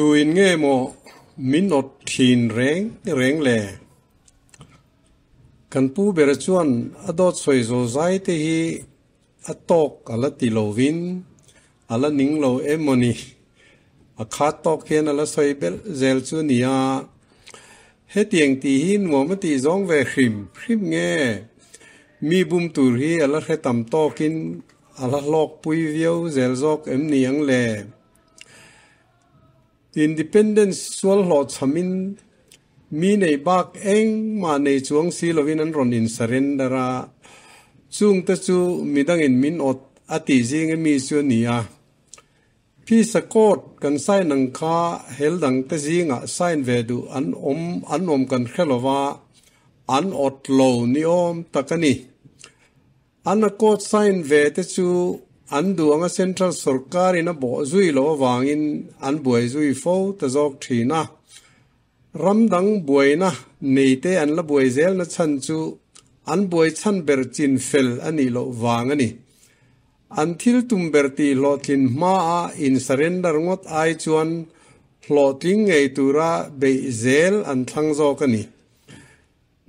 Tuin nge maw min awt thin reng reng le? Kan pu ber chuan a dawt sawi zo zai te hi a tawk a la ti lovin a la ning lo em maw ni? A khat tawk hian a la sawi belh zel chu a nia. Hetiang tih hi nuam a tih zawng ve hrim hrim nge? Mi bum tur hi a la hre tam tawkin a la hlawkpui viau zel zawk em ni ang le? Independence sual hlawhchhamin mi nei bak engmah nei chuang si lovin an rawn in surrender a, chungte chu midangin min awt a tih zing emi chu a ni a. Phisa court kan sign ang kha hel dangte zingah sign ve duh an awm an awm kan hre lova, an awt lo ni awm tak a ni. An a court sign ve te chu an duh anga central sorkar in a bawh zui loh avangin an buai zui fo ta zawk thin a. Ram dang buaina nei te an la buai zelna chhan chu an buai chhan ber chin fel a nih loh vang a ni. An thil tum ber tih hlawhtlin hmaa in surrender ngawt ai chuan hlawhtling ngei tura beih zel an thlang zawk a ni.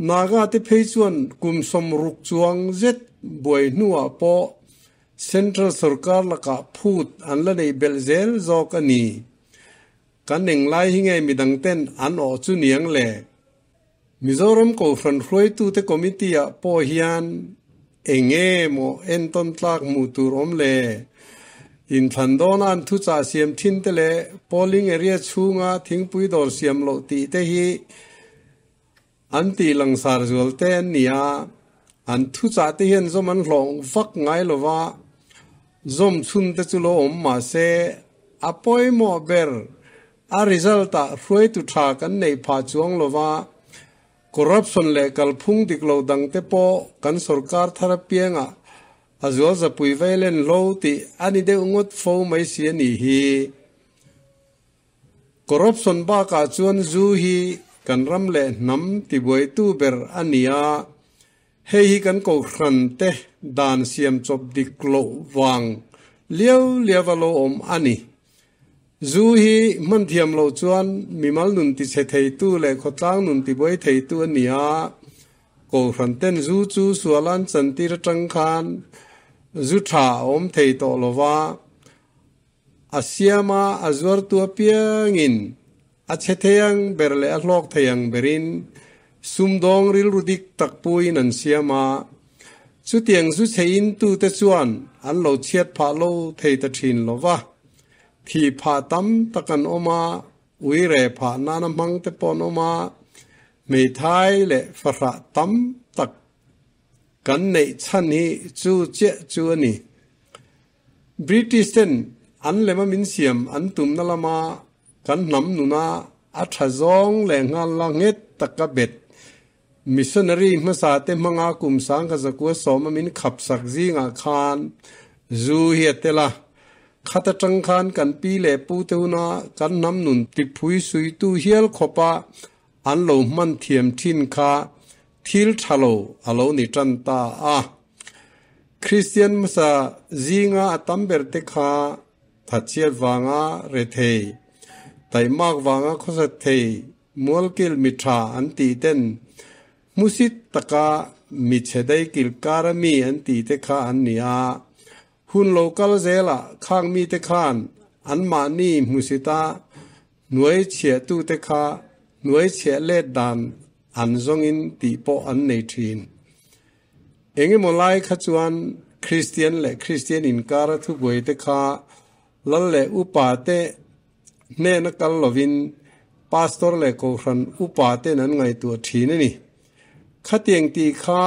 Naga te phei chuan kum 60 chuang zet buai hnuah pawh Central sorkar lakah phut an la neih belh zel zawk a ni. Kan englai hi nge midang ten an awh chu niang le? Mizoram Kohhran hruaitute committee ah pawh hian eng nge maw entawn tlak hmuh tur awm le? Inthlan dawna an thuchah siam thin te leh polling area chhunga thingpui dawr siam loh tih te hi an tih langsar zual te an ni a, an thuchah te hian zawm an hlawh vak ngai lo va, zawm chhun te chu lo awm mah se a pawimawh ber. A result ah hruaitu tha kan neih phah chuang lo va, corruption leh kalphung dik lo dang te pawh kan sorkar thar apiangah a zual zapui veilen hlo tih a ni deuh ngawt fo mai si a nih hi. Corruption bakah chuan zu hi kan ram leh hnam tibuaitu ber a ni a, hei hi kan kohhran te dan siam chawp dik loh vang liau liau a lo awm a ni. Zu hi hman thiam loh chuan mimal nun tichhe theitu leh khawtlang nun tibuai theitu a ni a, Kohhran ten zu chu sual an chantir atang khan zu tha a awm thei tawh lo va, a siama a zuartu apiangin a chhe thei ang ber leh a hlawk thei ang berin sumdawng rilru dik tak puiin an siam a, chutiang zu chhe intute chuan an lo chhiat phah lo thei ta thin lo va, thih phah tam tak an awm a, ui re phah nana hmang te pawh an awm a, hmeithai leh fahrah tam tak kan neih chhan hi chu chiah chu a ni. British ten an lema min siam an tumna lama kan hnam nuna a tha zawng leh nghal la nghet taka bet missionary hmasa te hmanga kum 1910 a min khap sak zingah khan zu hi a tel a. Khat atang khan kan pi leh pu te huna kan hnam nun tiphui suitu hial khawpa an lo hman thiam thin kha thil tha lo a lo ni tan ta a. Kristian hmasa zinga a tam ber te kha thatchhiat vanga re thei, taihmak vanga khawsat thei, mualkil mi tha an tih ten hmusit taka mi chhe daikil kara mi an tih te kha an ni a. Hun lo kal zelah khang mi te khan anmahni hmusita hnuai chhiahtu te kha hnuai chhiah let dan an zawngin tih pawh an nei thin. Engemaw lai kha chuan Kristian leh Kristian inkara thubuai te kha lal leh upa te hnena kal lovin pastor leh kohhran upa ten an ngaihtuah thin a ni. Khatiang tih kha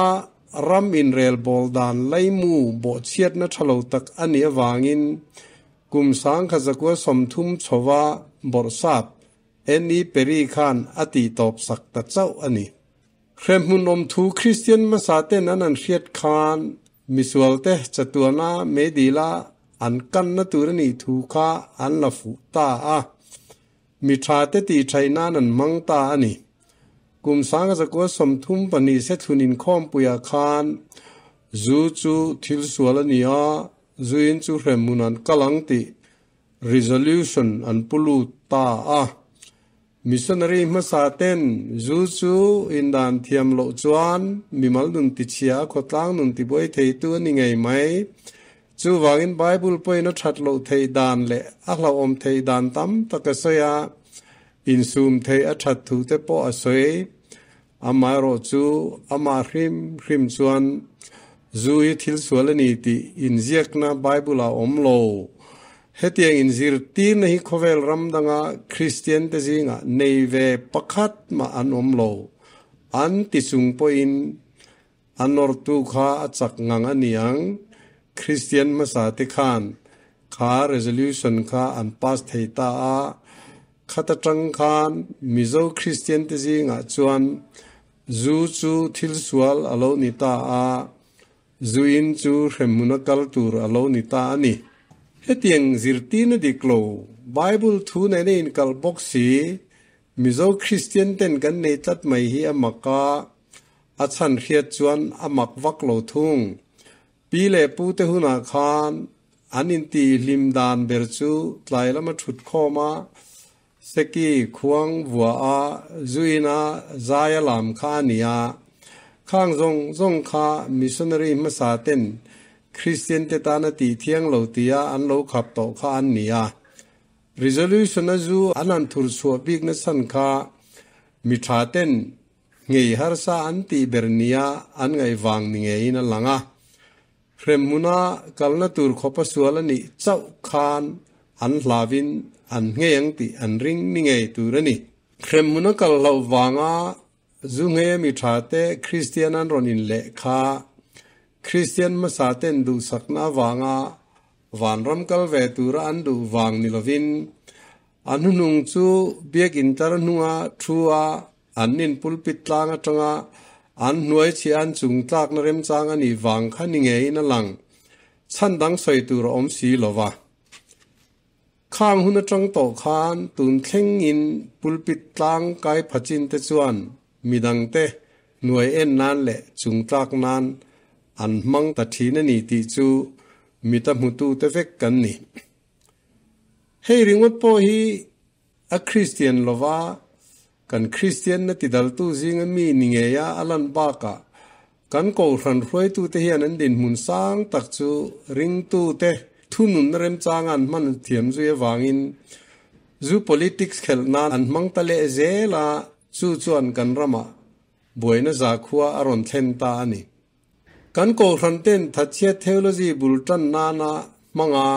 ram inrel bawl dan laimu bawhchhiatna tha lo tak a nih avangin kum 1930 chhoa bawrhsap N.E. Perry khan a tih tawp sak ta chauh a ni. Hremhmun awm thu Kristian hmasa ten an an hriat khan misual te chatuana meidila an kanna tur a nih thu kha an la fuh ta a. Mi tha te tih thaih nan an hmang ta a ni. Kum 1932 se thlun inkhawmpuiah khan zu chu thil sual a ni a, zuin chu hremhmun an kal ang tih. resolution an pu lut ta a. Missionary hmasa ten zu chu indan thiam loh chuan mimal nun tichhia a khawtlang nun tibuai theitu a ni ngei mai. Chuvangin Bible pawhin a that loh theih dan leh a hlauhawm theih dan tam tak a sawi a, insum theih a that thu te pawh a sawi. Amaherawh chu amah hrim hrim chuan zu hi thil sual a ni tih inziakna Bible ah awm lo. Hetiang inzirtirna hi khawvel ram danga Kristian te zingah nei ve pakhat mah an awm lo. An ti chung pawhin A nawrtu kha a chak ngang a ni ang, Kristian hmasa te khan kha resolution kha an pass thei ta a, khata tang khan Mizo Kristian te zingah chuan zu chu thil sual a lo ni ta a, zu in chu hremhmuna kal tur a lo ni ta a ni. Hetiang zirtirna dik lo, Bible thu nena inkalh bawk si, Mizo Kristian ten kan nei tlat mai hi a mak a, A chhan hriat chuan a mak vak lo thung. Pi leh pu te hunah khan an inti hlim dan ber chu tlai lama thut khawm a, seki khuang vua a, zuin a, zai a lam kha a ni a. Khang zawng zawng kha missionary hmasa ten Kristian te tana tih thiang lo tia an lo khap tawh kha an ni a. Resolution a zu an han thur chhuah bikna chhan kha mi tha ten Ngei harsa an tih ber nia an ngaih vang ni ngeiin a lang a. Hremhmuna kalna tur khawpa sual a nih chauh khan an hlavin an nghei ang tih an ring ni ngei tur a ni. Hremhmuna kal hlauh vanga zu nghei a mi tha te Kristian an rawn inleh kha Kristian hmasa ten duhsakna avanga vanram kal ve tura an duh vang ni lovin a hnuhnung chu biakinn tlar hnunga thu a An nin pulpit tlang atanga an hnuai chhia an chung tlakna remchang a nih vang kha ni ngeiin a lang. Chhan dang sawi tur a awm si lo va. Khang hun atang tawh khan tun thlengin pulpit tlang kai phachin te chuan midangte hnuai en nan leh chung tlak nan an hmang ta thin a ni tih chu mita hmutute vek kan ni. Hei ringawt pawh hi A Kristian lova, kan Kristianna tidaltu zinga mi ni ngeia a lan bakah kan Kohhran hruaitute hian an dinhmun sang tak chu ringtute thununna remchanga an hman thiam zui avangin zu politics khelh nan an hmang ta leh zel a, chu chuan kan ramah buaina zakhua a rawn thlen ta a ni. Kan Kohhran ten thatchhiat theology bul tan nana hmanga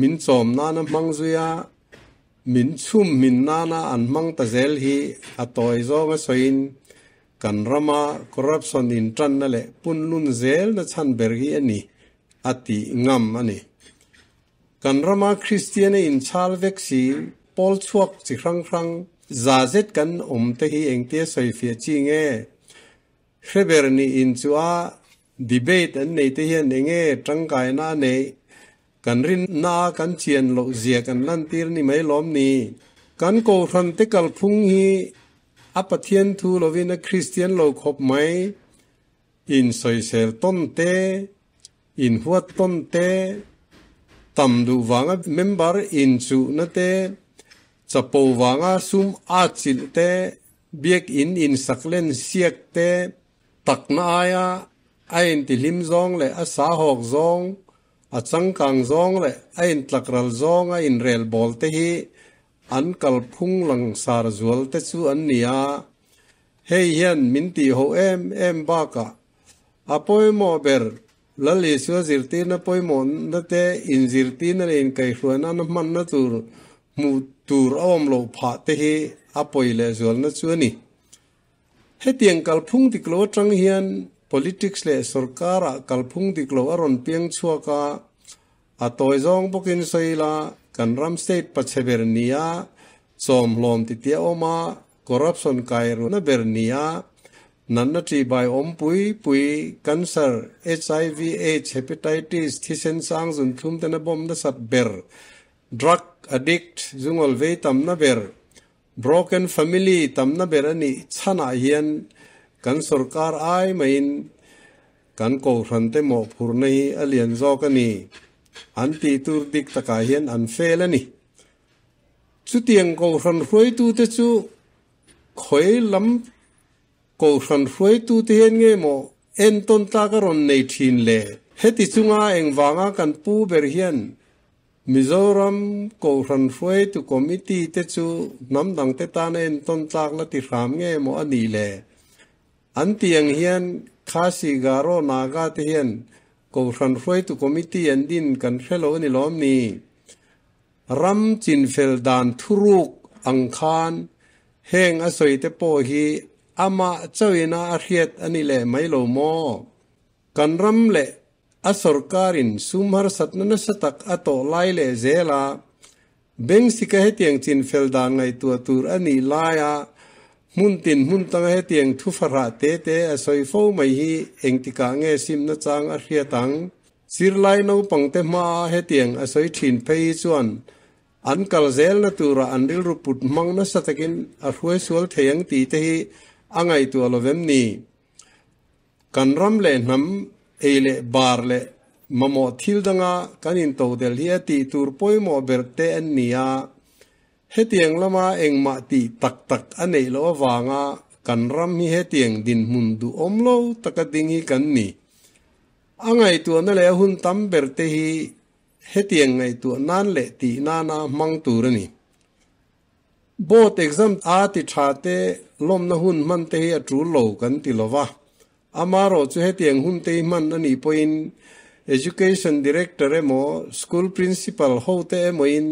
Min chawm nana hmang zui a, min chhum hmin nana an hmang ta zel hi a tawi zawnga sawiin kan rama corruption intanna leh punlun zelna chhan ber hi a ni, a tih ngam a ni. Kan rama Kristian a inchhal vek si, pawl chhuak chi hrang hrang za zet kan awm te hi engtia sawifiah chi nge? Hreber nih in chu a Debate an nei te hian enge tangkaina a neih? Kan rinna a kan chian loh zia kan lantir ni mai lawm ni? Kan Kohhran te kalphung hi a Pathian thu lovin a Kristian lo khawp mai. In sawisel tawn te, in huat tawn te, tam duh vanga member inchuhna te, chapo vanga sum a chilh te, biakinn insaklen siak te, Takna aia a intihlim zawng leh a sahawk zawng, a changkang zawng leh a intlakral zawng a inrel bawl te hi an kalphung langsar zual te chu an ni a. Hei hian min tihho em em bakah a pawimawh ber Lal Isua zirtirna pawimawhna te inzirtirna leh inkaihhruaina na hmanna tur hmuh tur a awm loh phah te hi a pawi lehzualna chu a ni. Hetiang kalphung dik lo atang hian politics leh sorkarah kalphung dik lo a rawn piang chhuak a, a tawi zawng bawkin sawi ila kan ram state pachhe ber nia chawmhlawm titia awm a, corruption kai ruahna ber nia natna ṭihbai awm pui pui, cancer, HIV, aids, hepatitis, thisen sang zunthlum tena bawm nasat ber, drug addict, zungawl vei tamna ber, Broken family tamna ber a nih chhanah hian kan sorkar ai maiin kan kohhrante mawhphurhna hi a lian zawk a ni. An tih tur dik takah hian an fel a ni. Chutiang Kohhran hruaitute chu khawi lam Kohhran hruaitute hian nge maw entawn tlak a rawn nei thin le? Heti chunga engvanga kan pu ber hian Mizoram Kohhran hruaitu Committee te chu hnam dangte tana entawn tlak la ti hram nge maw a nih le? An tih ang hian Khasi Garo Naga te hian Kohhran hruaitu Committee an din kan hre lo a ni lawm ni? Ram chinfel dan thuruk ang khan heng a sawi te pawh hi amah chauhina a hriat a ni leh mai lo maw? Kan ram leh a sorkarin sum harsatna nasa tak a tawh lai leh zel a, Bengsika hetiang chinfel dan ngaihtuah tur a nih laia hmun tin hmun tanga hetiang thufarah te te a sawi fo mai hi engtikah nge simna chang a hriat ang? Zirlai naupangte hmaa hetiang a sawi thin phei hi chuan an kal zelna turah an rilru put hmang nasa takin a hruai sual thei ang tih te hi a ngaihtuah lo vem ni? Kan ram leh hnam ei leh bar leh mamawh thil danga kan intodelh hi a tih tur pawimawh ber te an ni a, hetiang lama engmah tih tak tak a neih loh avanga kan ram hi hetiang dinhmun duhawm lo taka ding hi kan ni. A ngaihtuahna leh a hun tam ber te hi hetiang ngaihtuah nan leh tih nana hmang tur a ni. Board exam a ti tha te lawmna hun hman te hi a tul lo kan ti lo va, amarawh chu hetiang hun te hi hman a nih pawhin Education Director emaw School Principal ho te emawin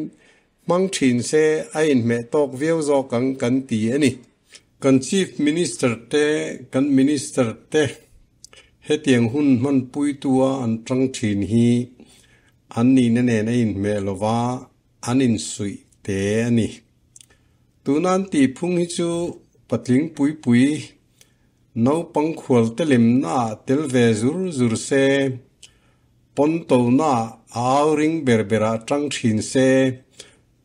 hmang thin se a inhmeh tawk viau zawk ang kan ti a ni. Kan Chief Minister te, kan Minister te hetiang hun hmanpuitua an tang thin hi an nihna nen a inhmeh lo va, an insuih te a ni. Tuna an tihphung hi chu patling pui pui, naupang khual te lemnaah tel ve zur zur se, pawn tonaah a au ring ber berah tang thin se,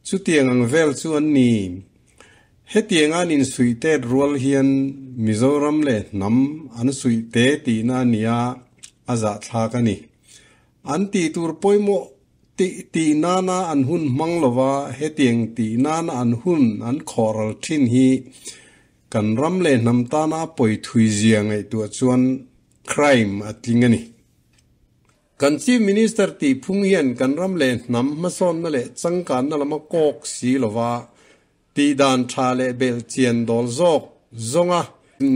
chutiang ang vel chu an ni. Hetiang an insuih tet rual hian Mizoram leh hnam an suih te tihna a nia, a zahthlak a ni. An tihtur pawimawh Tih tih nana an hun hmang lova hetiang tih nana an hun an khawhral thin hi kan ram leh hnam tana a pawi thui zia ngaihtuah chuan crime a tling a ni. Kan Chief Minister tih phung hian kan ram leh hnam hmasawnna leh changkanna lama kawk si lova tih dan tha leh belh chian dawl zawk zawnga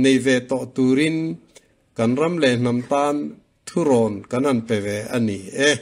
nei ve tawh turin kan ram leh hnam tan Thurawn kan han pe ve a ni e.